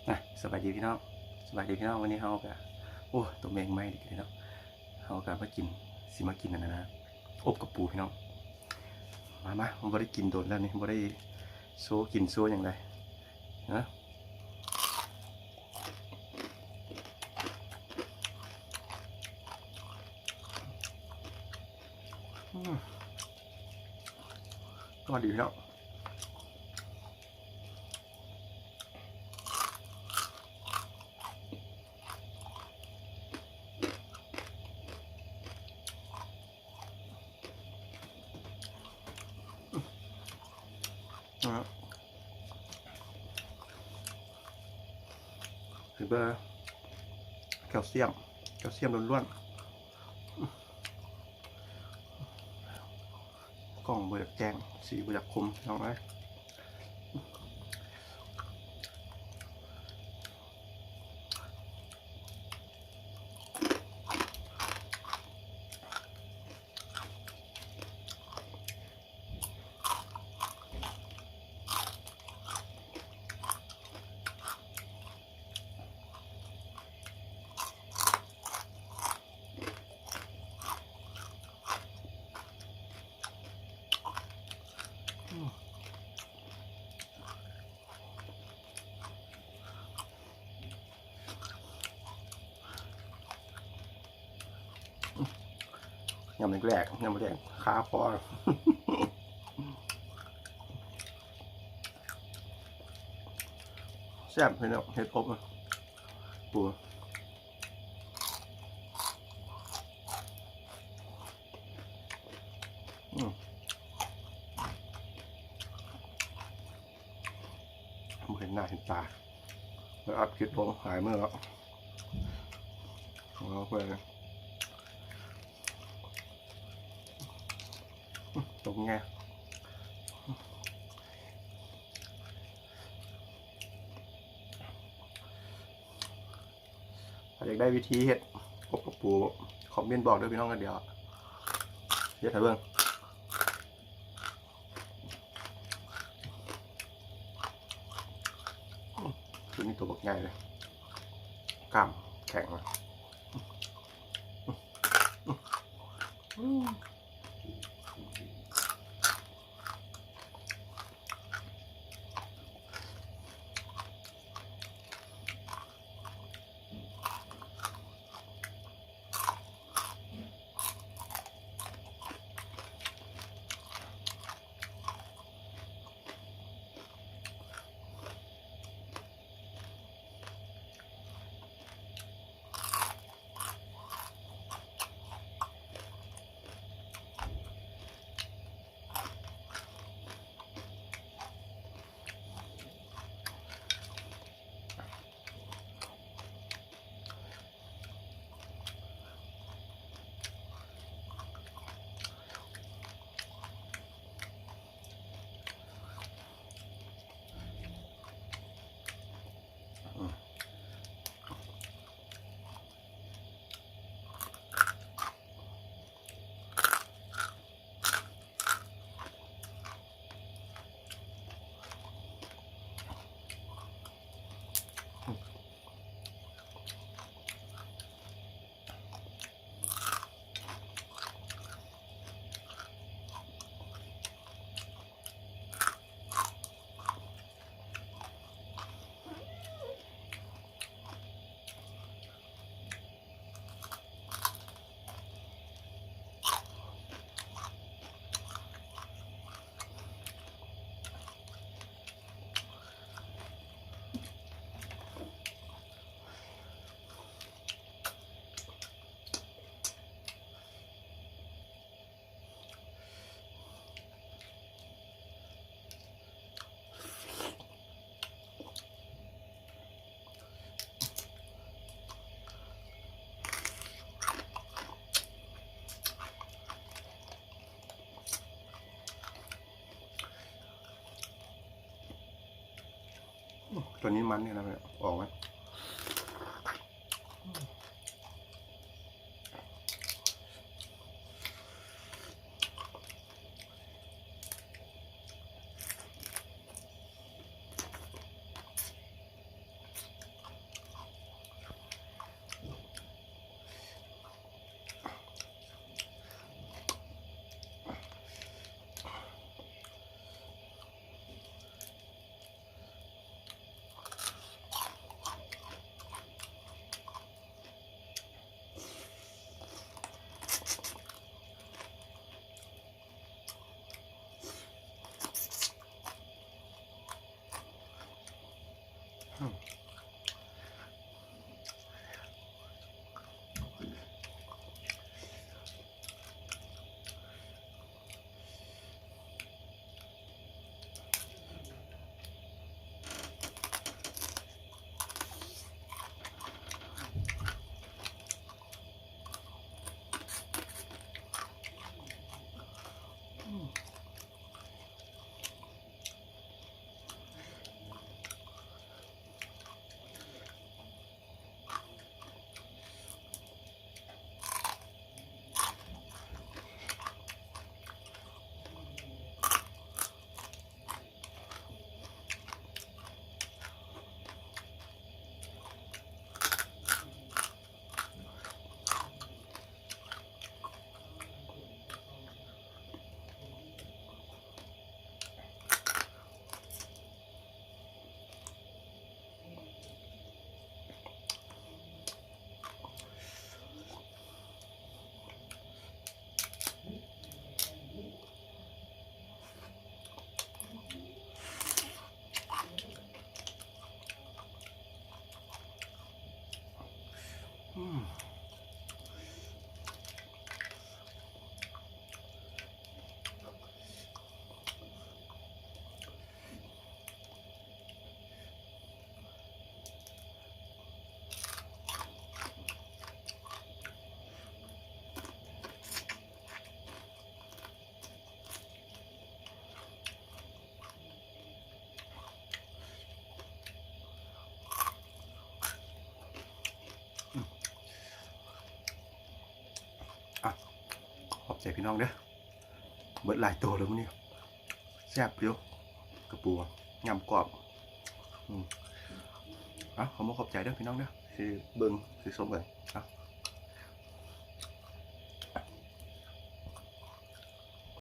ນະ ສະບາຍດີພີ່ນ້ອງ ສະບາຍດີພີ່ນ້ອງ. ວັນນີ້ເຮົາກະ ໂອ້ ໂຕແມງໄມ້ນີ້ກະເນາະ ເຮົາກະມາກິນ ຊິມາກິນອັນນັ້ນນະ ອົບກະປູພີ່ນ້ອງ. ມາ ມາ ບໍ່ໄດ້ກິນດົນແລ້ວນີ້ ບໍ່ໄດ້ໂຊກິນໂຊຫຍັງເລີຍນະ. ອືມ ກໍດີເນາະ. ອ່າ ໄຟເບີ ແຄວຊຽມ ແຄວຊຽມລ້ວນໆ. ກ້ອງບໍ່ຢາກແຈ້ງ ສີບໍ່ຢາກຄົມ ພີ່ນ້ອງເອີຍ. ຍຳແລກໆ ຍຳແລກ ຄາຄໍ ແຊບເລີຍເນາະ ເຫັດອົບ ປູ ອືມ ບໍ່ເຫັນໜ້າເຫັນຕາ ໄດ້ອັດຄລິບລົງຫຼາຍມື້ແລ້ວ ເອົາໄປ ຕົກແງ ຖ້າຢາກໄດ້ວິທີເຮັດອົບກະປູ ຄອມເມັນບອກເດີພີ່ນ້ອງ ດຽວເຮັດໃຫ້ເບິ່ງ. ຕົວນີ້ຕົວບັກໃຫຍ່ເລີຍ ກ້າມແຂງ ອືມ.ตัวนี้มันนี่นะ ออกไหม? ອື ອືມ ອ່ະ ຂອບໃຈພີ່ນ້ອງເດີ ເບິດຫຼາຍໂຕແລ້ວມື້ນີ້ ແຊບຢູ່ ກະປູ ຍຳກອບ ອືມ ເອົາ ຂໍຂອບໃຈເດີພີ່ນ້ອງເດີ ທີ່ເບິ່ງ ທີ່ຊົມກັນ ເອົາ.